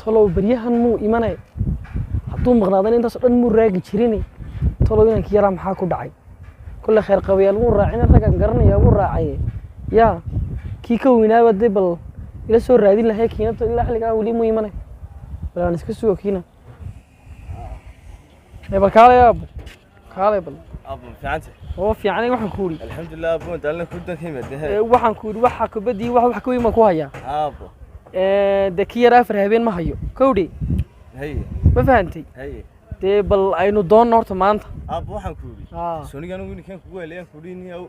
Tolow baryahan muu imanay, hadduu maqnaadana intaas oo dhan muu raagi jirin. Tolow inankii yaraa maxaa ku dhacay? Kulle khayr qabayaal muu raacin, raggan garanaya muu raacay. Yaa kii ka weynaaba dee bal ila soo raadin lahay kiinata, ilaa xilligaa weli muu imanay. Bal aan iska sugo kiina. Ee bal kaalay aabo, kaalay bal. Abu fiicanta? Oo fiicanay, waxaan ku idhi. Alxamdulilah abu, daalna ku danka Ee, waxaan ku idhi waxa kubaddii wax ka weyn baan ku hayaa. Aabo. Ee, dee kii yaraa 4 habeen ma hayo kowdhi. Haye. Ma fahantay? Haye. Dee bal aynu doonno horta maanta. Aabo, waxaan ku yidhi soniga anigu inankaan kugu heleeyaan ku yidhi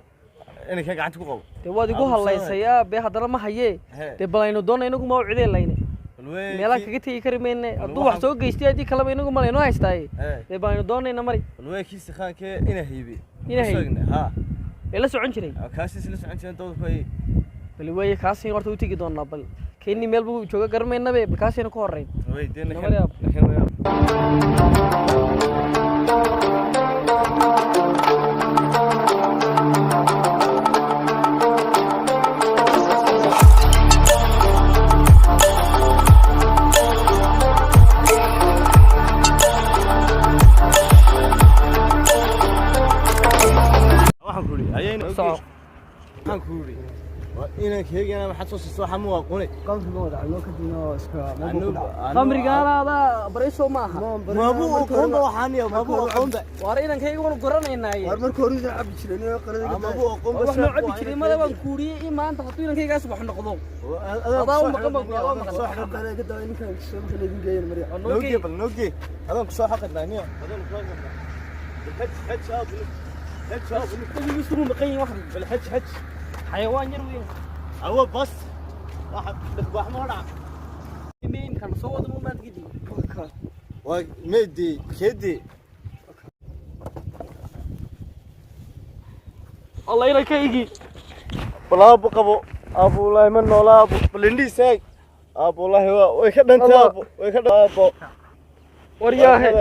inankaan gacanta ku qabo. Dee waad igu Abu, hadlaysay aabe, haddana ma hayee. Hee. Dee bal aynu doonno, inagu ma u cideen layne. Bal wey. Meelaha kaga tegi kari mayne hadduu wax soo geystay, haddii kaleba inagu ma laynoo haystaaye. Hee. Dee bal aynu doonayna mari. Bal wey, kii sakaankee ina haybe. Ina haybe. Ha. Ee la socon jiray. Kaasiis la socon jireen dawda ku hayay. Bal waaye, kaasaynu horta u tegi doonaa. Bal keenni meel buu jooga garmaynabe, bal kaasaynu ka horreyn. Wey dee. Namari aabo. Nakan wey aabo. Waxaan ku yidhi ayayna Soco. Waxaan ku yidhi waa inankeygana maxaad soo siistay? Waxaa muu aqoonay. Qamriga wada cabno, kadibna oo iska meel buu ku dhacay. Khamrigaanaada barayso ma aha. Mabuu aqoonba waxaan iyo mabuu aqoonba. Waar inankayga waanu garanaynaaye. War marka hore inaan cabbi jiray inuu qalada. Mabuu aqoonba. Wax noo cabi jiray mada, baan kuuriyey in maanta hadduu inankaygaas wax noqdo adaa u maqan baan kuuri, adaa u maqan. Qalada ka daa ninkan soo marka laydin geeyay marya. Waa noo Noogee. geey. Bal noogee, adaan kusoo xaqirnaa niyo, adaan kusoo xaqirnaa. Xaj xaj aabo, xaj aabo. Wejigiisu isugu maqan yihiin wax. Bal xaj xaj. Xayawaan yar weyn. Awo bas waxa wax ma dhaca. Imkan soo wada mu maad gidi. Waa meedi keedi. Allah, inankaygii. Bal aabo qabo aabo, wallaahi ma noola aabo. Bal indhihiisa eeg aabo, wallaahi waa way ka dhantay. Allah. Aabo, way ka dhantay aabo. War yaahe.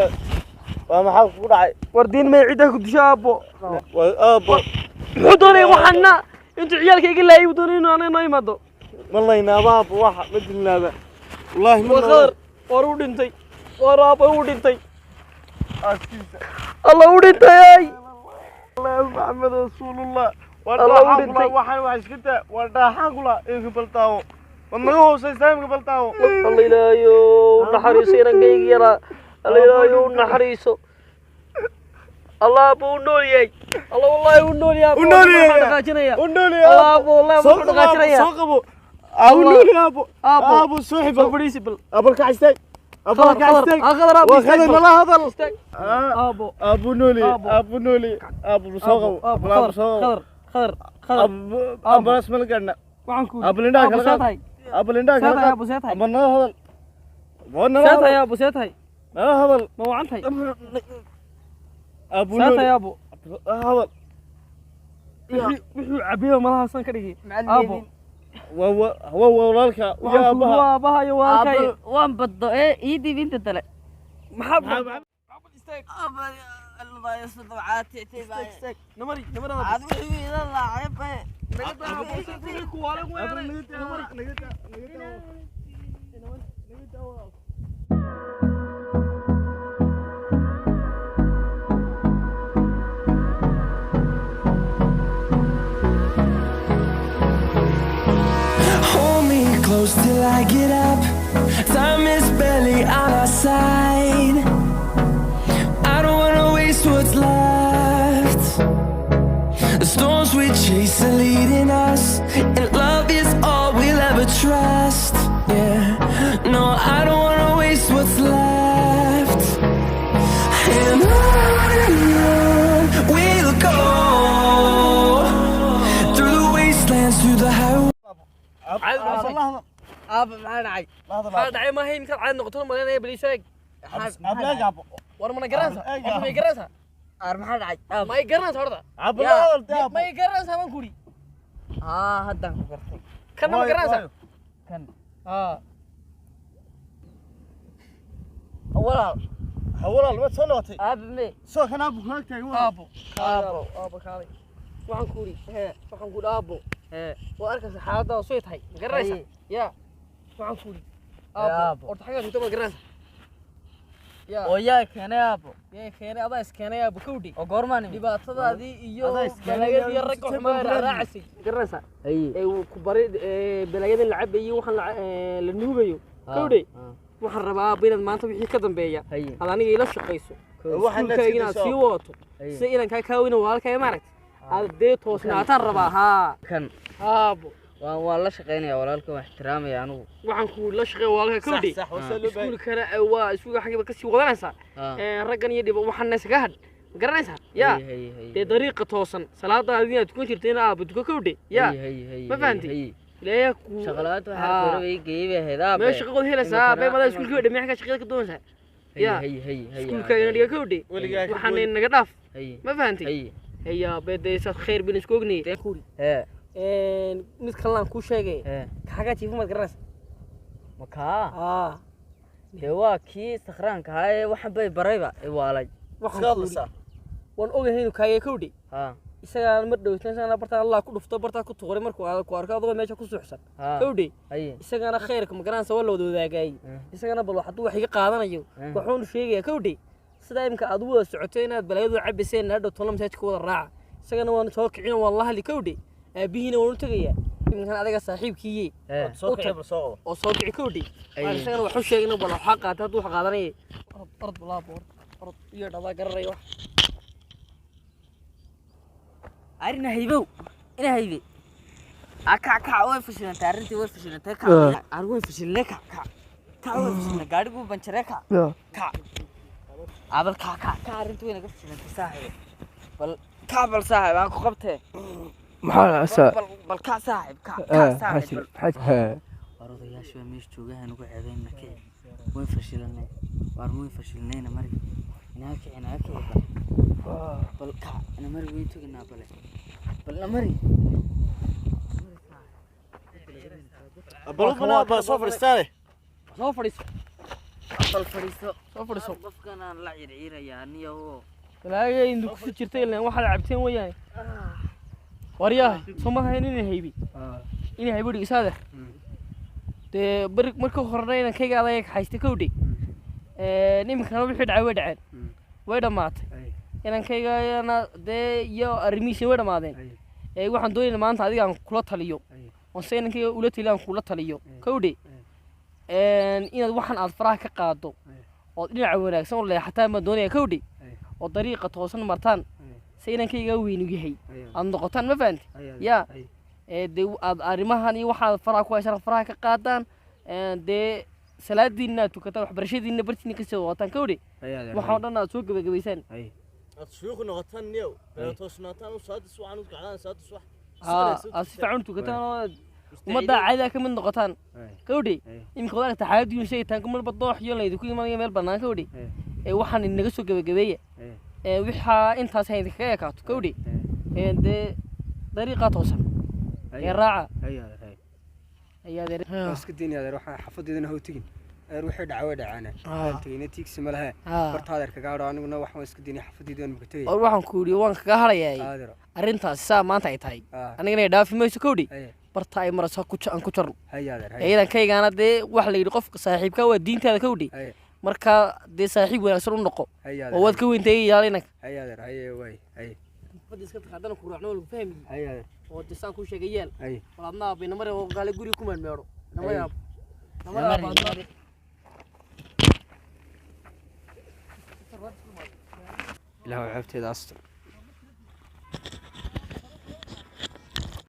Waa maxaa kugu dhacay? War diin may cidda ku disho aabbo. Waa aabo. Muxuu doonaya waxaana intuu ciyaalka iga laayay buu doonaya inuu anaga noo imaado. Ma laynaaba aabo, waxa ma dilnaaba wallaahi ma War noola. Khadar, war uu dhintay, war aabbo uu dhintay. Aaskiisa. Allah, uu dhintay ay. Maxamed rasuulullah. Allah u dhintay. Waxaan wax iska daa, waa dhaaxaan kula imka baltaawo, waad naga hoosaysaa imka baltaawo. Alla ilaahayo naxariiso inankayga yaraa, alla ilaahayo naxariiso. Allah buu u nool yahay, Allah wallaahi uu nool yahay. U nool yahay. Wuxuu dhaqaajinaya. U nool yahay. Allah aabo, wallahi Soo wuxuu qabo aabo, dhaqaajinaya. Soo qabo aa, u nool yahay aabo. Aabo. Aabo soo xibo. Soo fadhiisi bal. Aabo kac istaag, aabo Khadar, kac Khadar, istaag. ah, Khadar, aabo, Waa istaag Khadar bal. Nala hadal. Istaag. Aabo. Aabo nool yahay. Aabo. Aabo nool yahay aabo, soo qabo. Aabo. Aabo Khadar. Soo qabo. Khadar, Khadar, Khadar. Aabo, ambulance ma la gaadhna? Waxaan ku Aabo, indhaha aabo kala see qaad. tahay? Aabo, indhaha See kala tahay qaad. aabo, see tahay? Aabo nala hadal, waa nala See tahay hadal. aabo, see tahay? Nala hadal. Ma wacan tahay? Aabo See nool. tahay aabo? Hadal. Wuxuu cabiyo malaha san ka dhigay aabo. Waa waa waa walaalka iyo Waxaan ku aabaha. waa aabaha iyo walaalkay. Waan baddo ee ii diib inta tale. Maxaa? Istaag, istaag, namari, namari aabo. Naga daa aabo, see ku waalan weeyaan. Namari. Naga daa, naga daa. Naga daa. Hold me close till I get up. Time is barely on our side. I don't wanna waste what's left. The storms we chase are leading us, and love is all we'll ever trust. Yeah, no, I don't wanna waste what's left. And on we'll go through the wastelands, through the highways. Caadi Aabo la hadal. Aaba, maxaa dhacay? La hadal. Maxaa dhacay? Maaha imkaad caadi noqoto malaynaya, bal istaag. Aabo eeg aabo. War mana garanaysa? Eeg, Horta ma i garanaysaa? Aar, maxaa dhacay? Ma i garanaysa horta? Aabo la hadal dee aabo. Ma i garanaysaa baan kuri? Haa, haddaan ku gartay. Kanna ma Waayo, garanaysaa? waayo. Kan? Haa. Walaal. Ha walaal, waad soo noqotay. Aaba me? Soo kan aabo ku agtaagan walaal. Aabo, aabo, aabo kaalay. Waxaan ku uri, waxaan ku uri aabo, Hee. waa arkaysa xaaladdaada soo tahay, ma garanaysaa? Haye. Yaa waxaan ku uri Aabo, horta xaggaa joogta baad garanaysaa. Yaa. Oo yaa keenay, aabo? Yaa keenay? Adaa iskeenay, aabo, kowdhi. Oo goormaan imid? Dhibaatadaadii iyo Adaa iskeenay, balaayadii yaa ragga si xumaa temporary. Raacaysay garanaysaa. Haye. Ee uu ku baray ee, balaayadan la cabayo, waxaan la nuugayo, kowdhi. Waxaan rabaa, aabbo, inaad maanta wixii ka dambeeya Haye. aad aniga ila shaqayso, Waxaan iskuulkaaga inaad sii wadato, Haye. si inankaa kaa weyna walaalkaaga maaragtay aad dee toosnaataan rabaa, haa. Kan. Aabo. Waan la shaqaynaya walaalka, waan ixtiraamaya anigu. Waxaan ku la shaqeey walaalka, kowdhi. Sax, waa loo baahan. Iskuulkana waa iskuulka xaggiiba kasii wadanaysaa. Ee, raggan iyo dhiba waxaana iskaga hadh, ma garanaysaa yaa? Haye, haye, haye. Dee dariiqa toosan, salaadaadii inaad tukan jirtayna, aabo, tuka, kowdhe, yaa. Haye, haye, haye. Ma fahantay? Haye. Ilaahay ku Shaqalaanta waxaa hore way geeyey bay ahayd, aabe. Meel shaqadood helaysaa Imikana- bee madaa iskuulkii bay dhammeey, xaggaa shaqada ka doonaysaa. Haye. Yaa. Haye, haye, haye. Iskuulkaagana dhiga, kowdhe. Weligaa ka Waxaana boodin. naga dhaaf. Haye. Ma fahantay? Haye. Haya, bee dee saas khayr bin isku ognayay. Hee. Mid kalena aan kuu sheegay. Hee. Xaggaa jiifa maad garanaysaa? Makaa? Aa. Dee waa kii sakhraanka ahaa ee waxan bay barayba i waalay. Waxaan Iska ku yidhi, hadlaysaa. waan ogahay inuu kaagay, kowdhe. Haa. Isagaan mar dhowtna isagana bartaa Allah ku dhufto, bartaa ku tuuray markuu aad ku arko adagoo meesha ku suuxsan. Haa. Kowdhe. Haye. Isagana khayrka, ma garanaysa, waa la wada wadaagaayey. Isagana bal hadduu wax iga qaadanayo, waxuunu sheegayaa, kowdhe, sidaa imka aad u wada socoto inaad balaayadu cabiseen, hadhow toona masaajidka wada raaca. Isagana waan soo kicin, waan la hadli, kowdhe. Aabihiina waan u tegayaa iminkan adiga saaxiibkiiye. Hee. Soo kici, bal soo qabo. Oo soo kici, kowdhe. Ay. Waan isagana waxu sheegna, bal waxaa qaatay hadduu wax qaadanaya. Orod, orod, balaabo, orod, orod iyo dhadaa garanaya wax. Arina haybow, ina haybe. A kac, kac, way fashilantay arrintii, way fashilantay, kac. Ar way fashilnay, kac, kac, kac, way fashilnay, gaadhiguu banjaree, kac, kac. Abal, kac, kac, kac, arrintii way naga fashilantay, saaxiib. Bal kac, bal saaxiib, aan ku qabtee. Maxaa? Bal, bal kac, saaxiib, kac, kac, saaxiib, bal. War odayaashu waa meesha joogaha, nugu ceebeynna, kici. Way fashilanay, waar way fashilnayna, mari inaga kici, inaga kici, bal, bal kac, ina mari, weyn tuginaa, bale, bal ina mari. Bal bana bal soo fadhiistaane. Soo fadhiiso. Bal fadhiiso. Soo fadhiiso. Qofkan aan la circiirayaa aniyo. Balaaga indu ku jirtay ilaan waxaad cabteen weeyaan. Waryahay, soo ma hayn inay haybi, inay haybi dhigisaade. Dee bari marka horena inankayga adag haystay, kowdhe. Iminkana wixii dhacay way dhaceen, way dhammaatay. Inankaygaana dee iyo arrimihiisina way dhammaadeen. Ee waxaan doonaynaa maanta adiga aan kula taliyo, oon se inankayga ula taliyo, aan kula taliyo, kowdhe, inaad waxan aad faraha ka qaado ood dhinaca wanaagsan u leexataan baan doonaya, kowdhe, oo dariiqa toosan martaan, se inankayga weynu yahay aad noqotaan. Ma fahanti yaa? Ee dee aad arrimahan iyo waxaad faraha ku haysaan faraha ka qaadaan. Ee, dee salaadiinna aad tukataan, waxbarashadiinna bartiinna kasii wadataan, kowdhe. Waxaa oo dhan aad soo gebagabaysaan. Aad shuyuukh noqotaan niyow. Bal toosnaataan u saad suwacan u kacdaan saad suwax. Haa, aad si fiican u tukataan oo aad ummadda caadiga ka mid noqotaan, kowdhe. Iminka wad aragta xaaladdiinu sheegitaan marba doox iyo laydinku imanaya meel bannaan, kowdhe. Ee waxaan inaga soo gebagabeeya. Ee waxaa intaas ha idinkaga ekaato, kowdhe. Ee dee dariiqaa toosan ee raaca ayaa adeer. Waa iska daynaya, adeer. Waxaan xafadeedana ha u tegin, adeer. Wixii dhaca way dhacaana, tegina tiigsi ma lehe. Barta adeer kaga hadho, aniguna waxaan iska daynaya xafadeeda, waan muka tegaya. War waxaan ku yidhi waan kaga hadhayaa adeer. Arrintaasi saa maanta ay tahay, anigana ay dhaafi mayso, kowdhe. Barta ay marayso aan ku jarno. Haye, adeer, haye. Ciidankaygaana dee waxa la yidhi qofka saaxiibka waa diintaada, kowdhe. Haye. Marka dee saaxiib wanaagsan u noqo. Haye, oo adeer. Waad ka weyntahay ilaalinanka. Haye, adeer, haye, waay, haye. Fadhi iska taqaadana ku raacno lagu fahmiye. Haye, adeer. Oo dee saan kuu sheegay yeel. Haye. Wal adna aabay namare oo gaale guriga ku meedmeedho namare. Haye. Aab namare aab adna. Ilaahu ceebteeda astur.